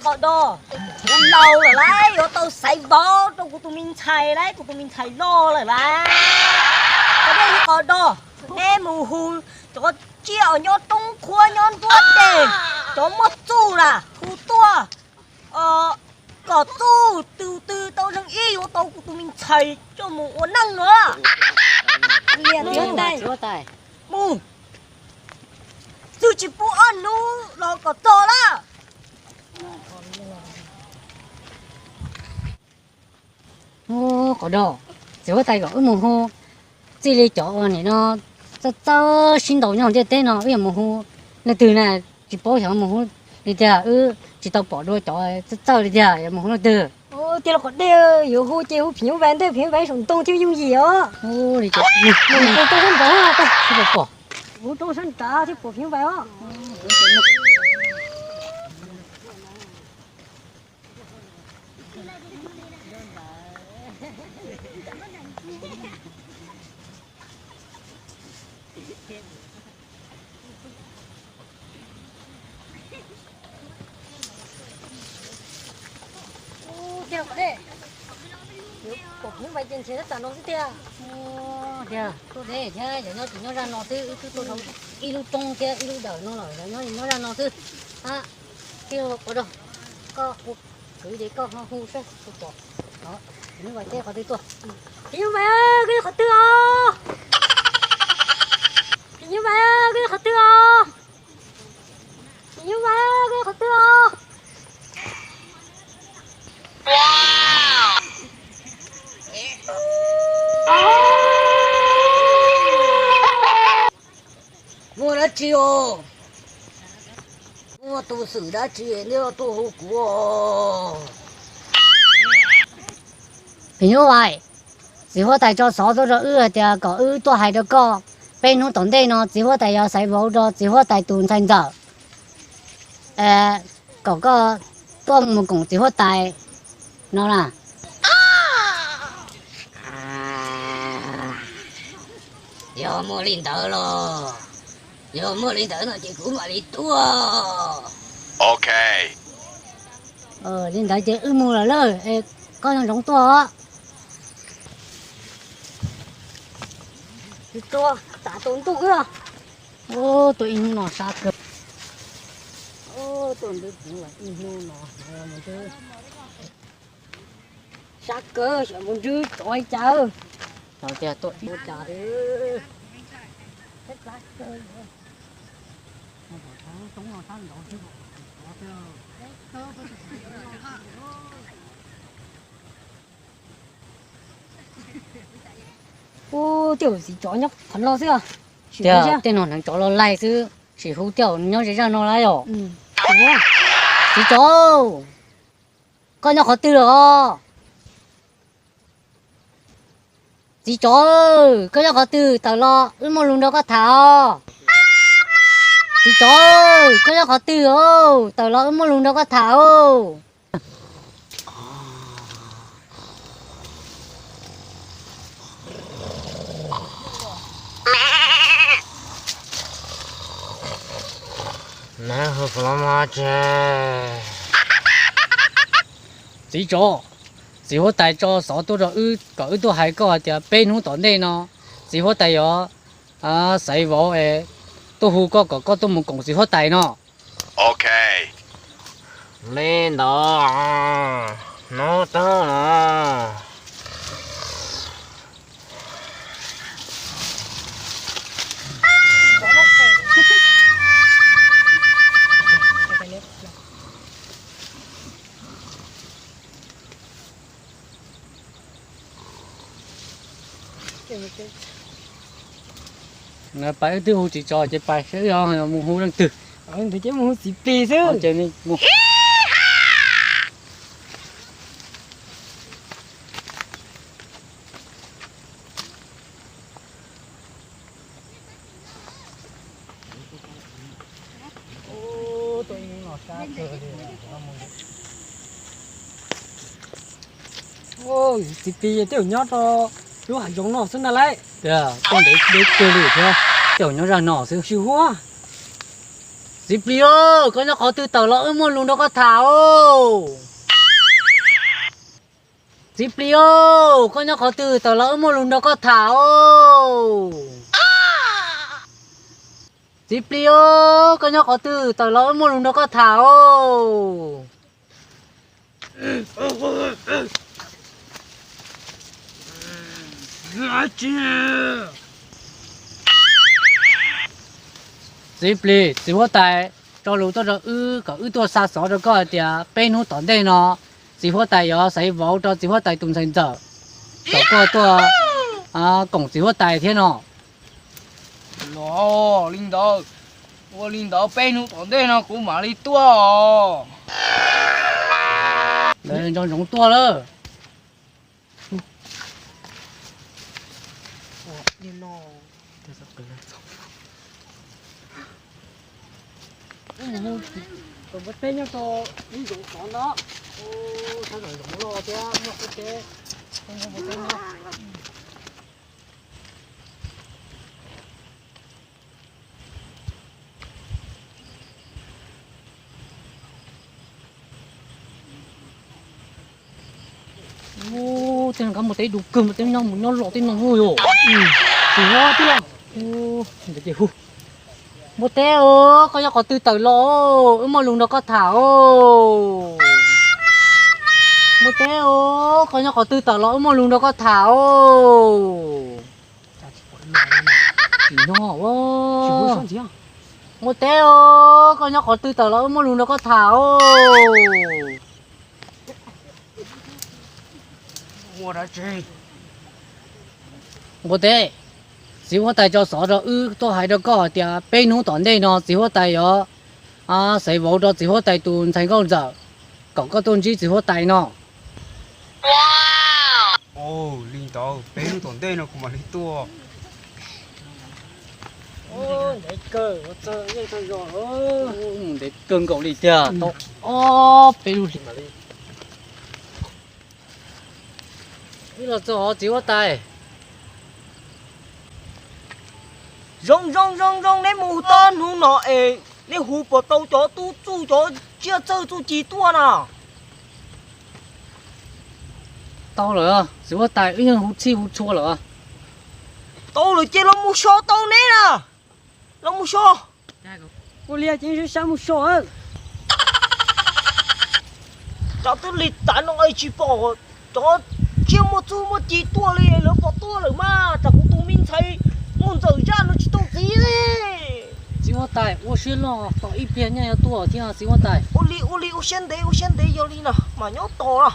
Qos dos, kuv laus lawm lauj, yuav tau xaiv vauv rau kuv tus me ntxhais lauj, kuv tus me ntxhais loj lawm lauj. Cov dej li qos dos, neb mus hu cov tsiaj uas nyob roob qhuab nyob nruab dej, cov muaj txuj na hu tuaj, kom txuj tus twg tau leej ib yuav tau kuv tus me ntxhais coj mus ua neej no. Mus, txwj tsis pub ob hnub los kom txog na. Qos dos, txiv huab tais kom wb mus hu txij li cov uas nim no txawj txawj sib ntaus nyob ntiaj teb no, wb yuav mus hu leej twg na? Tsis paub xyov mus hu li tiag, wb tsis tau pom dua cov txawj txawj li tiag, yuav mus hu leej twg? Tiag los qos dej, yuav hu ces hu phim nyuj vais ntej, phim nyuj vais saum ntoo thiaj yooj yim os. Hu li ces mus rau sab nraud, hu rau sab nraud thiaj pom phim nyuj vais os. Ua, tiag los qos dej, yuav pom phim nyuj vais ces nrhiav tab tom no xwb tiag. Tiag, tuaj deb thiab, yog nyob tsis nyob zaj no xwb, wb twb tuaj dhau ib lub roob thiab ib lub dawm no lawm, yog nyob nyob zaj no xwb. Tiag los qos dej, koj hu, kwv ces koj ho hu saib kuv pom. Phim nyuj vais teb qhov twg tuaj? Phim nyuj vais, koj nyob qhov twg os? Phim nyuj vais, koj nyob qhov twg os? Phim nyuj vais, koj nyob qhov twg os? Muaj dab tsi os? Muaj tus xwm dab tsi nej tuaj hu kuv os? Phim nyuj vais, txiv huab tais tso xov tuaj rau wb hais tias kom wb tuaj hais rau koj, peb hnub tom ntej no txiv huab tais yuav xaiv vauv rau txiv huab tais tus ntxhais ntxawm, kom koj tuaj mus koom txiv huab tais no na. Yog muaj li ntawd los, yog muaj li ntawd no ces kuv mam li tuaj. Ok. Li ntawd ces wb mus lawm lawm, koj nco ntsoov tuaj os. Tus tuaj, tsam tus ntuj wb. Ub, tuaj ib hnub no sab kawg. Ub, tuaj nrhiav kuv ib hnub no sab kawg, xyov mus nrhiav tsov li cas. Xyov tias tuaj ib cas. Ub, tej zaum txiv tsov nyob qhov no xwb. Tiag, tej no hneev tsov los laig xwb, sim hu tej zaum nyob ze zaj no lawm yom. Txiv tsov, koj nyob qhov twg os? Txiv tsov, koj nyob qhov twg? Tawm los wb muaj lus nrog koj tham os. Txiv tsov, koj nyob qhov twg os? Tawm los wb muaj lus nrog koj tham os. Txiv tsov, txiv huab tais tso xov tuaj rau wb kom wb tuaj hais koj hais tias peb hnub tom ntej no txiv huab tais yuav xaiv vauv es tuaj hu koj kom koj tuaj mus koom txiv huab tais no. Ok. Li ntawd, hnub twg no? Pais wb twb hu tsis tso ces pais seb mus hu leej twg. Mus hu txiv plig xwb. Txiv plig tej zaum nyob rau lub hav zoov no xwb na lauj. Tuaj ntev kawg li thiab, tej zaum nyob zaj no xwb. Tsis huab. Txiv plis os, koj nyob qhov twg tawm los wb muaj lus nrog koj tham os. Txiv plis os, koj nyob qhov twg tawm los wb muaj lus nrog koj tham os. Txiv plis os, koj nyob qhov twg tawm los wb muaj lus nrog koj tham os. Txiv plis, txiv huab tais tso lus tuaj rau wb kom wb tuaj xa xov rau koj hais tias peb hnub tom ntej no txiv huab tais yuav xaiv vauv rau txiv huab tais tus ntxhais ntxawm, kom koj tuaj koom txiv huab tais thiab no. Los li ntawd, ua li ntawd peb hnub tom ntej no kuv mam li tuaj os. Ntawd nco ntsoov tuaj lawm. Tus npua teb nyob rau ib zoov xov ntawd, sab zoov los thiab muaj qub teb, tus npua teb nyob. Tej no kav npua teb du kawg, npua teb nyob mus nyob los tej no yom. Tsis nyob tib los. Ntawd ces hu. Npua teb os, koj nyob qhov twg tawm los, wb muaj lus nrog koj tham os. Npua teb os, koj nyob qhov twg tawm los wb muaj lus nrog koj tham os. Tsis nyob. Npua teb os, koj nyob qhov twg tawm los wb muaj lus nrog koj tham os. Npua teb, txiv huab tais tso xov rau wb tuaj hais rau koj hais tias peb hnub tom ntej no txiv huab tais yuav xaiv vauv rau txiv huab tais tus ntxhais nkauj ntxawm, kom koj tuaj ntsib txiv huab tais no. Li ntawd peb hnub tom ntej no kuv mam li tuaj. Ntev kawg, ntev kawg nkaus li tiag, tau ob peb lub hlis mam li. Wb los txog txiv huab tais. Zoo zoo zoo zoo, neb mus tau hnub no es neb hu puas tau cov tub txuj cov tsiaj txawj txuj ci tuaj na? Tau lawm, txiv huab tais, wb yeej hu txhij hu txhua lawm. Tau lawm ces los mus so tau neb na. Los mus so. Ua li ces sab mus so. Cov twb li tas no es tsis pom cov tsiaj muaj txuj muaj ci tuaj li, lawv pom tuaj lawm mas, tsam kuv tus me ntxhais muaj ntxawm zaj no tsis tau txiv li. Txiv huab tais, ua siab loj, tos ib pliag nyaj yuav tuaj thiab txiv huab tais. Ua li ua li, ua siab ntev ua siab ntev, yog li no mas nyob tos na.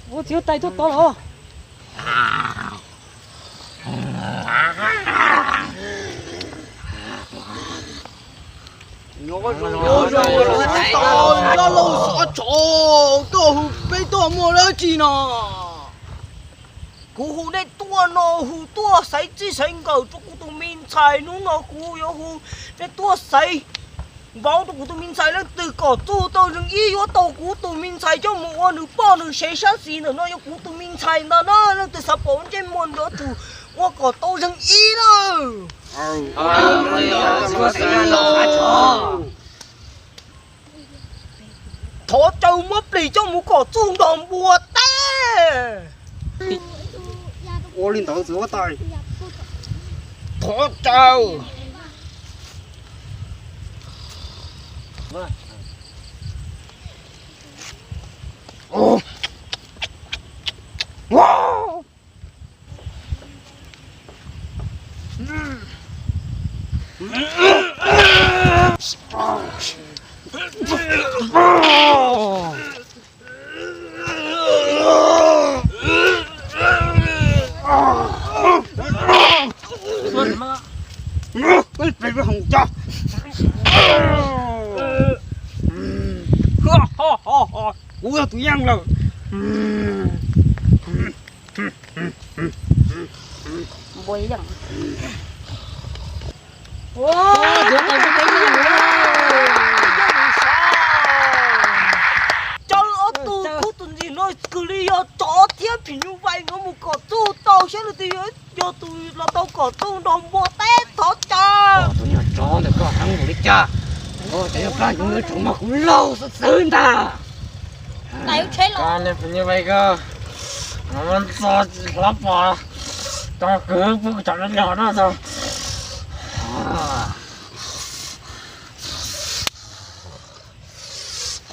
Ua txiv huab tais tuaj tod los. Nyob zoo, nyob zoo, nyob zoo, xov tshov tuaj hu peb tuaj muaj dab tsi no? Kuv hu nej tuaj no, hu tuaj xaiv txij xaiv nkawm rau kuv tus me ntxhais. Hnub no kuv yuav hu nej tuaj xaiv vauv rau kuv tus me ntxhais. Leej twg kom txuj tau zeeg ib yuav tau kuv tus me ntxhais coj mus ua nws poj nws sev, sab xis ntawm no yog kuv tus me ntxhais ntag na. Leej twg xav pom ntsej muag nrov tus ua kom tau zeeg ib na. Thov caw muab plis coj mus kom txuj nrog npua teb. Ua li ntawd txiv huab tais. Thov caw. Kuv yog tus yeej lawm. Npua yeej. Ua, txiv huab tais, npua teb yeej lawm. Tub nrog npua teb thov caw. Tus nyuag tsov ntawm koj heev npaum li cas, koj cov nyuag plab ntsws yuav tsum muab kuv laug xwb xwb ntag. Koj niag pus nyuj vais ko, no muab txo hlab pas, tso kwv pub kuv cov nyuag no tso.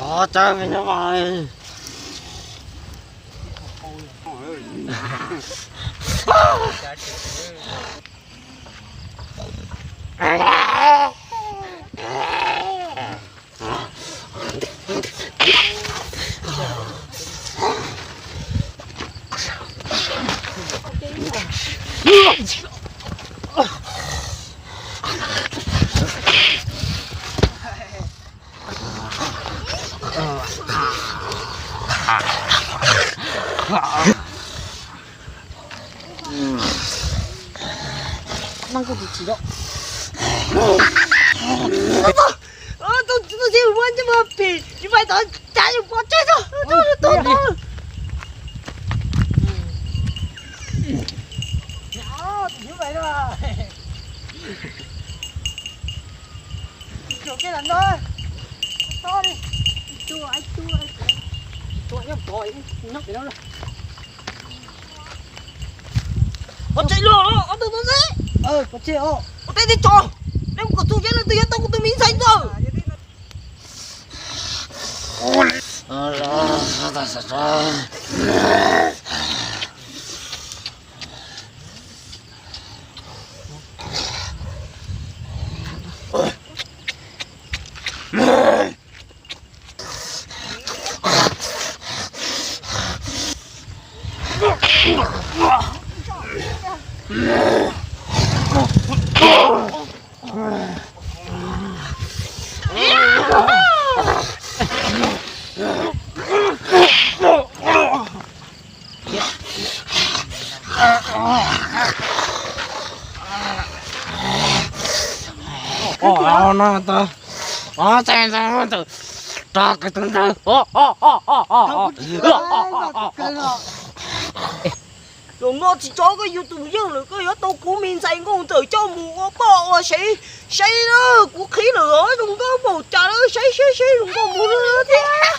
Ov, cov me nyuam vais. Tus txiv muab ntsej muag phim, tsis pais tod, cav yus pov tseg tso. Pov tseg luaj, ob tug tub txib. Pov tseg os. Ua teb tib tso, neb mus kom txog yeeb leej twg yuav tau kuv tus me ntxhais ntawd. Ov, no tau. Ov, txaij ntxaij ntawd, rov kwv tus ntawd. Zaum no tsis tso koj yug tus yeej lawm, koj yuav tau kuv me ntxhais nkauj ntxawm coj mus ua poj ua sev, saib kuv qhib lawm zoo nkauj npaum cas, saib saib saib zoo nkauj mus thiab.